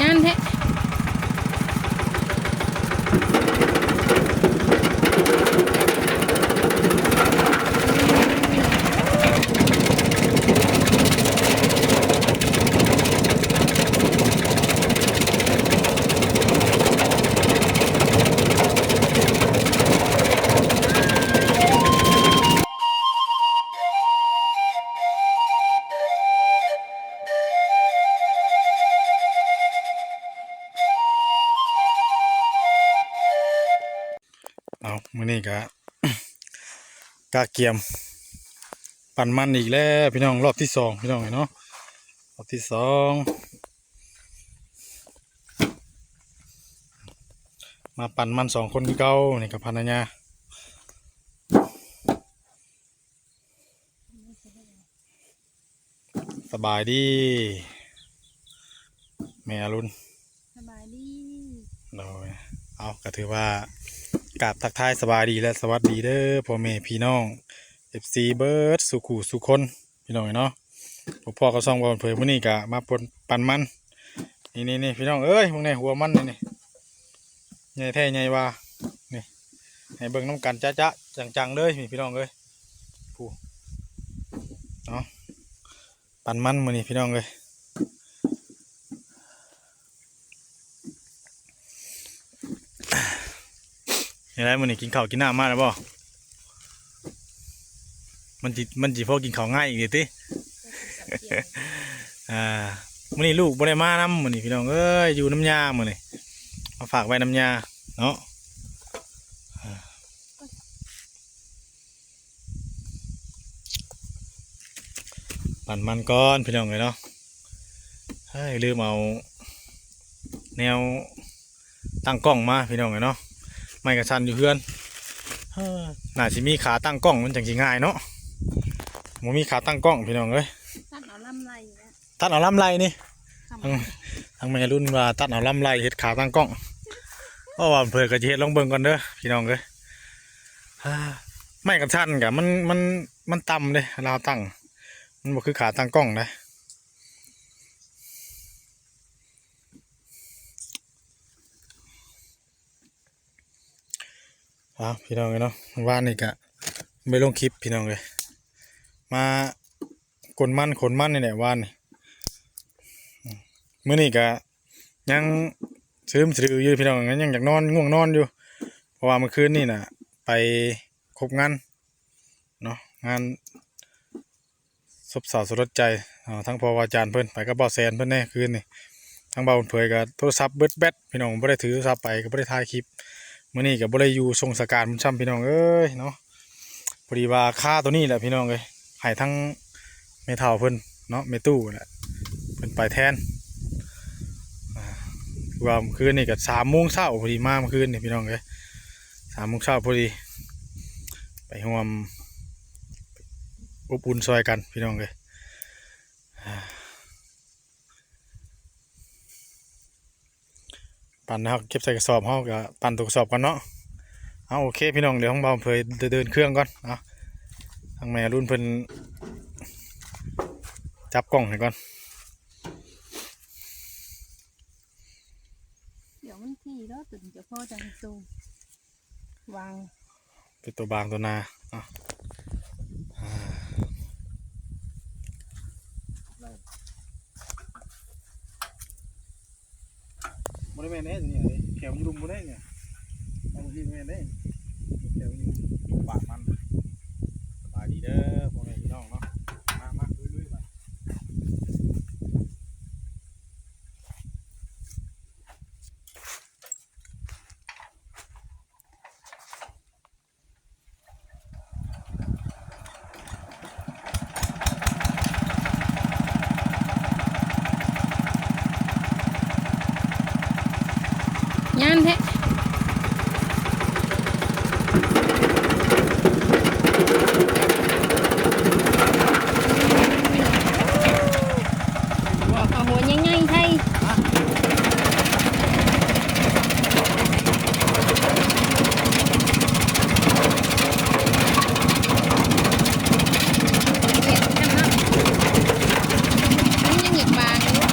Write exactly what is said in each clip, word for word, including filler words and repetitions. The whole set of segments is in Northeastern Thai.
ยานแท้ เอา มื้อนี้ก็ กะเกียม ปั่นมันอีกแล้วพี่น้อง รอบที่สองพี่น้องเนาะ รอบที่สอง มาปั่นมันสองคนคือเก่า นี่กับภรรยา สบายดี แม่อรุณ สบายดี โดย เอา ก็ถือว่ากราบทักทายสบายดีและสวัสดีเด้อ พ่อแม่พี่น้อง เอฟซี เบิดสู่คู่สู่คน พี่น้องเนาะ พวกพ่อก็ส่องบ่าวเผยมื้อนี้ก็มาปนปั่นมัน นี่นี่นี่พี่น้องเอ้ย พวกนี้หัวมันนี่นี่ ใหญ่แท้ใหญ่ว่า นี่ ให้เบิ่งน้ำกันจ๊ะจ๊ะจังๆเลย นี่พี่น้องเอ้ย ผู้ เนาะ ปั่นมันมื้อนี้พี่น้องเอ้ย นี่แหละมื้อนี้กินข้าวกินน้ำมาแล้วบ่ มันจิ มันจิพอกินข้าวง่ายอีกเด้ติ อ่า มื้อนี้ลูกบ่ได้มานำมื้อนี้พี่น้องเอ้ย อยู่นำย่ามื้อนี้ มาฝากไว้นำย่าเนาะ อ่า ปั่นมันก่อนพี่น้องเอ้ยเนาะ เฮ้ย ลืมเอาแนวตั้งกล้องมาพี่น้องเอ้ยเนาะ ไม้กระชันอยู่เฮือน เฮ้อ น่าสิมีขาตั้งกล้องมันจังสิง่ายเนาะ บ่มีขาตั้งกล้องพี่น้องเอ้ย ตัดเอาลำไรอยู่แล้ว ตัดเอาลำไรนี่ ทำไม ทาง ทางแม่รุ่นว่าตัดเอาลำไรเฮ็ดขาตั้งกล้อง เพราะว่าเพิ่นก็สิเฮ็ดลองเบิ่งก่อนเด้อพี่น้องเอ้ย อ่า ไม้กระชันกะมัน มัน มันต่ำเด้ ลาวตั้ง มันบ่คือขาตั้งกล้องนะ อ่ะพี่น้องเอ้ยเนาะ วานนี่กะไปลงคลิปพี่น้องเอ้ย มาขนมัน ขนมันนี่แหละวานนี่ มื้อนี้กะยังสะอึมสะดืออยู่พี่น้อง ยังอยากนอน ง่วงนอนอยู่ เพราะว่าเมื่อคืนนี่น่ะ ไปครบงานเนาะ งาน ซบเซาสลดใจ อ่า ทั้งพ่อวาอาจารย์เพิ่น ไปกับบ่าวแสนเพิ่นแน่คืนนี่ ทั้งบ่าวบุญเผยก็โทรศัพท์เบิดแบตพี่น้อง บ่ได้ถือโทรศัพท์ไป ก็บ่ได้ถ่ายคลิป มื้อนี้ก็บ่ได้อยู่ส่งสการบุญช่ำพี่น้องเอ้ยเนาะ พอดีว่าคาตัวนี้แหละพี่น้องเอ้ย ให้ทั้งแม่เฒ่าเพิ่นเนาะ แม่ตู้แหละ เพิ่นไปแทน อ่า คือว่าเมื่อคืนนี่ก็สามโมงเช้าพอดีมาเมื่อคืนนี่พี่น้องเอ้ย สามโมงเช้าพอดี ไปร่วมอบอุ่นซอยกันพี่น้องเอ้ย อ่า ปั่นนะครับ เก็บใส่กระสอบ เฮาก็ปั่นตัวกระสอบก่อนเนาะ เอา โอเคพี่น้อง เดี๋ยวของบ่าวเผยเดินเครื่องก่อน เอา ทางแม่รุ่นเพิ่นจับกล้องให้ก่อน เดี๋ยวมันที่แล้ว ตัวนี้จะพอจังตัว วาง เป็นตัวบางตัวนา อ่ะ อ่า บ่ได้แม่นเด้เนี่ย แขวมันลุ่มบ่ได้เนี่ย เอาที่แม่นเด้ แขวมันลุ่ม ปากมัน สบายดีเด้อ พ่อแม่พี่น้องเนาะ มา มา ลุยๆ ไป ย่านแท้ ว่าเอาหัวใหญ่ๆไทย มันยังอยากบางอยู่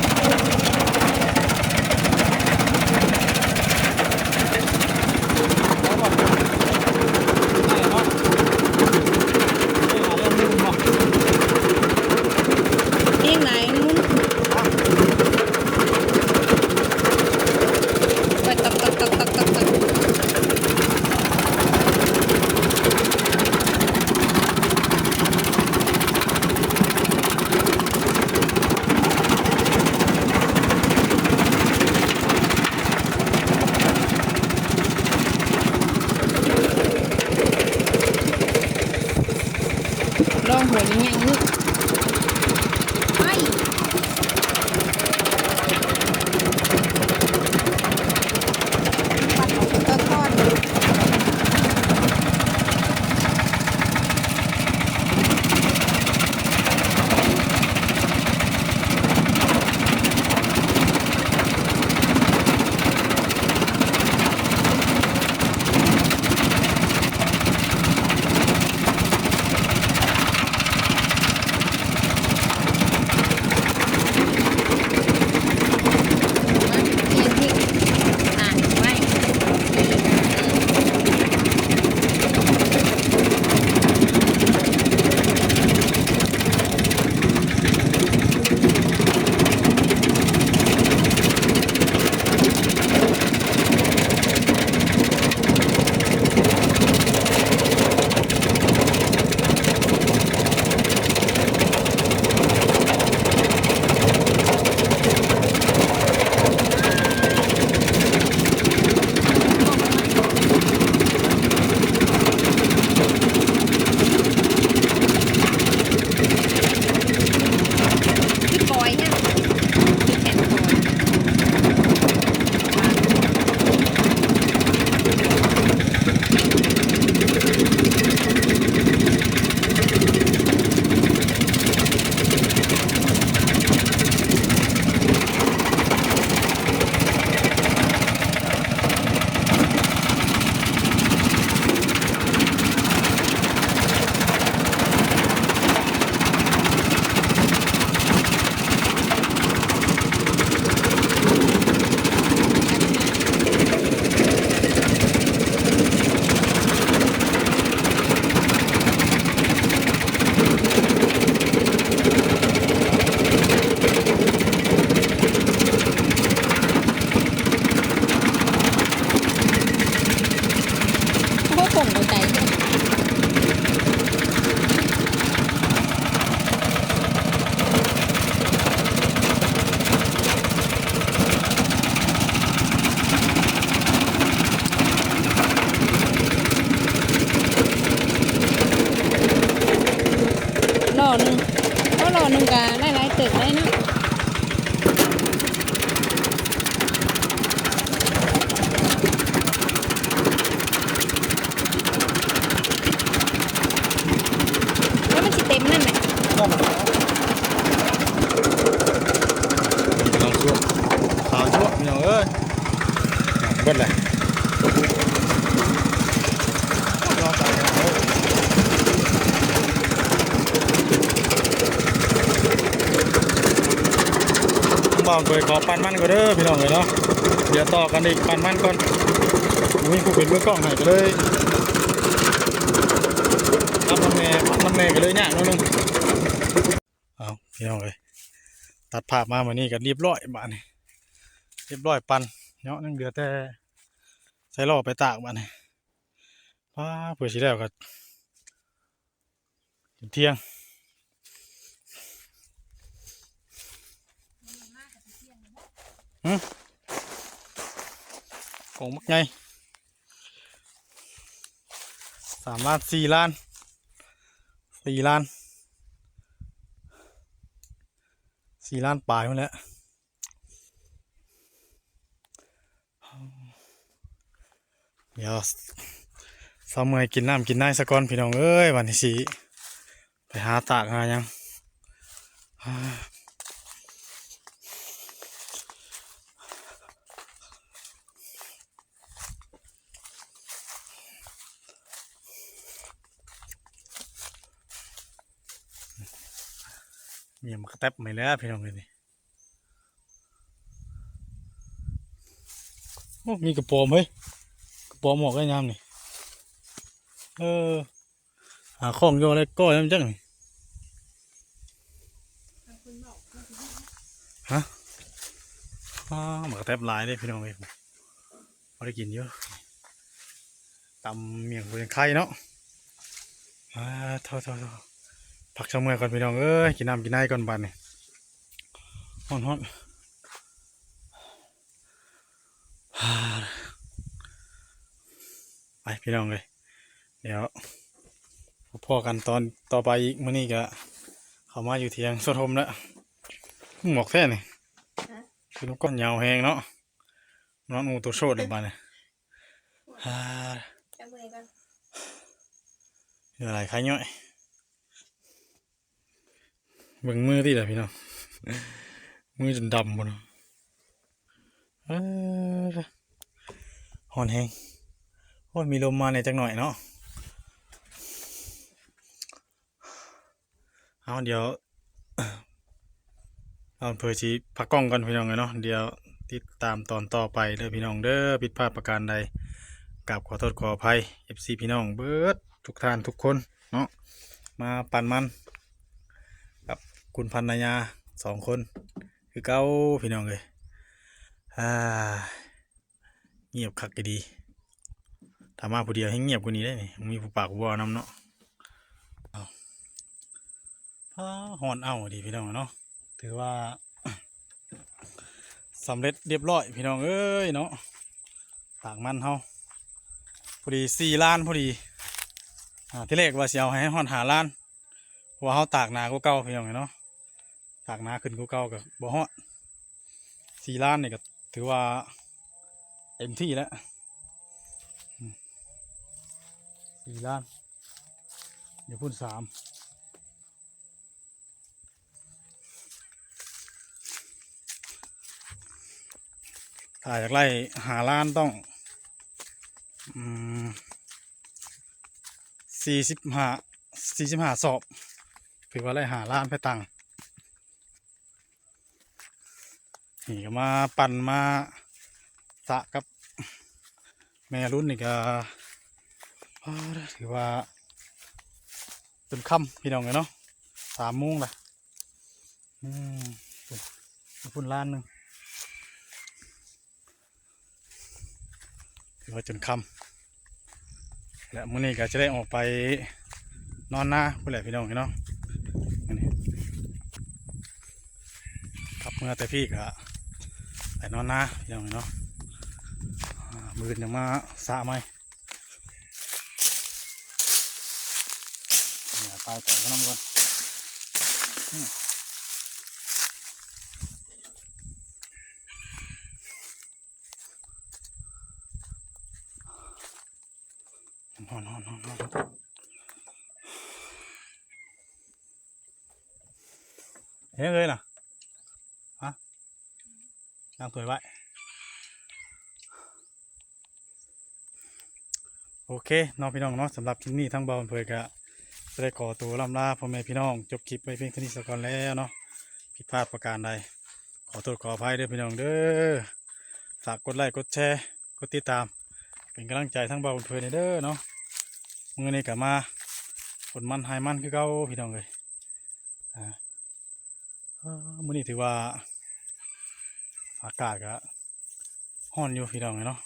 กันแหละ บ่าวเคยขอปั่นมันก่อนเด้อพี่น้องเอ้ยเนาะ เดี๋ยวต่อกันอีก ปั่นมันก่อน อุ้ย ผู้เป็นมือกล้องให้ก็เลย รับน้ำแน่ รับน้ำแน่ก็เลยยากนิดนึง เอาพี่น้องเอ้ย ตัดภาพมามื้อนี้ก็เรียบร้อยบาดนี้ เรียบร้อยปั่นเนาะ ยังเหลือแต่ใส่ล้อไปตากบาดนี้ ป๊า เพื่อสิแล้วก็จนเที่ยง หึ ของบักใหญ่ สามล้าน สี่ล้าน สี่ล้าน สี่ล้านปลายหมดแล้ว เดี๋ยวเซาเมื่อยกินน้ำกินในซะก่อนพี่น้องเอ้ย วันที่สี่ ไปหาตากหาหยัง เมียมากระแตบใหม่แล้วพี่น้องเอ้ยนี่ โอ้ มีกระป๋อมเฮ้ย กระป๋อมออกได้ยามนี่ เออ หาของโยนอะไรก้อยมันจังนี่ ฮะ อ้า หมากระแตบหลายเด้พี่น้องเอ้ย บ่ได้กินอยู่ ตำเมี่ยงบ่ยังไข่เนาะ อ่า โทษๆๆ พักเซาเมื่อยก่อนพี่น้องเอ้ย กินน้ำกินในก่อนบาดนี้ ฮ้อนๆ ไปพี่น้องเอ้ย เดี๋ยวพบกันตอนต่อไปอีก มื้อนี้ก็เข้ามาอยู่เถียงสวนโฮมแล้ว หมอกแท้นี่ ฮะ คือลูกก้อนยาวแฮงเนาะ นอนอูตัวโชดเลยบาดนี้ อ่า จับมือก่อน เหนื่อยหลาย ไข้ย่อย เบิ่งมือติล่ะพี่น้อง มือจนดำหมดเนาะ เออ ฮ้อนแฮง โอ้ย มีลมมาแหน่จักหน่อยเนาะ เอา เดี๋ยว เอา เพื่อสิพักกล้องก่อนพี่น้องเอ้ยเนาะ เดี๋ยวติดตามตอนต่อไปเด้อพี่น้องเด้อ ผิดพลาดประการใด กราบขอโทษขออภัย เอฟซี พี่น้องเบิดทุกท่านทุกคนเนาะ มาปั่นมันกับคุณภรรยาสองคน คือเก่าพี่น้องเอ้ย อ่า เงียบคักอีหลี ถ้ามาผู้เดียวแฮ่งเงียบกว่านี้ได้นี่ มีผู้ปากผู้เว้านำเนาะ เอา อ้า ฮ้อนเอาดีพี่น้องเนาะ ถือว่า สำเร็จเรียบร้อยพี่น้องเอ้ยเนาะ ตากมันเฮา พอดีสี่ล้านพอดี อ่า ทีแรกว่าสิเอาให้ฮอดห้าล้าน เพราะว่าเฮาตากหนากว่าเก่าพี่น้องเนาะ ตากหนาขึ้นกว่าเก่าก็บ่ฮอด สี่ล้านนี่ก็ถือว่าเต็มที่แล้ว อืม สี่ล้าน เดี๋ยวพูดสาม ถ้าอยากได้ห้าล้านต้อง อืม สี่สิบห้า สี่สิบห้าสอบ ถือว่าได้ห้าล้านไปตังค์ นี่ก็มาปั่นมาสระกับแม่รุ่นนี่ก็ อ้า ถือว่า จนค่ำพี่น้องเอ้ยเนาะ สามโมงละ อืม พุ่นล้านหนึ่ง ถือว่าจนค่ำ และมื้อนี้ก็จะได้ออกไปนอนนาพู้นแหละพี่น้องเอ้ยเนาะ มื้อนี้ กลับเมือแต่พี้ก็ไปนอนนาพี่น้องเอ้ยเนาะ อ่า มื้ออื่นยังมาสระใหม่ เนี่ย ไปต่อน้ำก่อน อืม ฮ้อน ฮ้อน ฮ้อน ฮ้อน เฮ้ย เลยนะ ฮะ นั่งถวยไว้ โอเคเนาะพี่น้องเนาะ สำหรับคลิปนี้ทางบ่าวเผยก็จะได้ขอตัวล่ำลาพ่อแม่พี่น้อง จบคลิปไว้เพียงเท่านี้ซะก่อนแล้วเนาะ ผิดพลาดประการใด ขอโทษขออภัยเด้อพี่น้องเด้อ ฝากกดไลค์กดแชร์ กดติดตาม เป็นกำลังใจทางบ่าวเผยเด้อเนาะ มื้อนี้ก็มาขนมันไฮมันคือเก่าพี่น้องเลยอ่า เอ้อมื้อนี้ถือว่า อากาศก็ร้อนอยู่พี่น้องเนาะ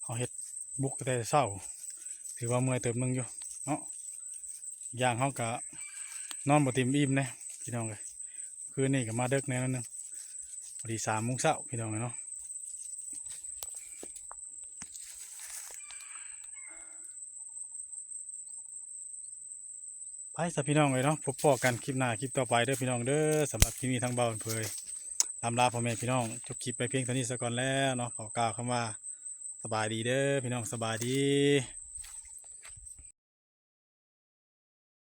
เฮาเฮ็ดบุกแต่เช้า ถือว่าเมื่อยเติบหนึ่งอยู่เนาะ อย่างเฮาก็นอนบ่เต็มอิ่มเด้พี่น้องเอ้ย คืนนี้ก็มาดึกแน่นอนหนึ่ง พอดีสามโมงเช้าพี่น้องเอ้ยเนาะ ไปซะพี่น้องเอ้ยเนาะ พบพ้อกันคลิปหน้าคลิปต่อไปเด้อพี่น้องเด้อ สำหรับคลิปนี้ทางบ่าวเผยล่ำลาพ่อแม่พี่น้อง จบคลิปไปเพียงเท่านี้ซะก่อนแล้วเนาะ ขอกล่าวคำว่าสบายดีเด้อพี่น้อง สบายดี